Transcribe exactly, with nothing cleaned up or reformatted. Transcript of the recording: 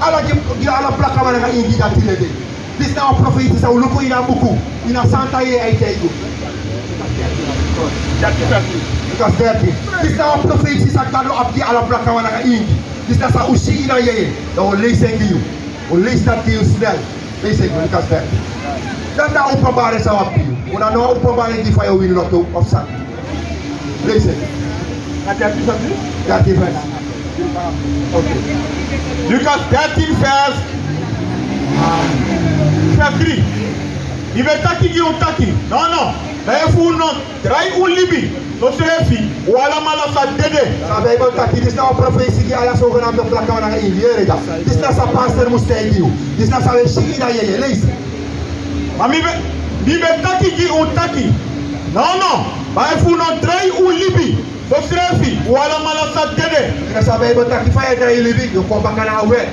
Ala gi, gi ala blakaman nanga ingi dati lede. Disi na wan profeiti san un luku ini a buku, ini a santa yeye a e taigi unu. Lukas dertien. Disi na wan profeiti san Gado abi gi ala blakaman nanga ingi. Disi na san un si ini a yeye. Dan un o leisi en gi yu. Un o leisi dati gi yu snel. Leisi en gi yu, Lukas dertien. Dati na openbaring san un abi gi yu. Un no abi openbaring gi yu fa yu o wini loto of san. Leisi en. Na dertien vers. Dertien vers. Oké. Lukas dertien vers, vers drie. Mi ben taki gi un taki. Nono. Dan efu un no drai un libi, sosrefi un alamala sa dede. San Bijbel taki, disi na wan profeisi gi ala zogenaamde blakaman nanga ingi, yere dya. Disi na san pastor mus taigi yu. Disi na san un e si ini a yeye, leisi. Ma mi ben, mi ben taki gi un taki. Nono, ma efu un no drai un libi, sosrefi un alamala sa dede. Disi na san Bijbel taki, fa yu e drai yu libi, yu o kon baka na a wet.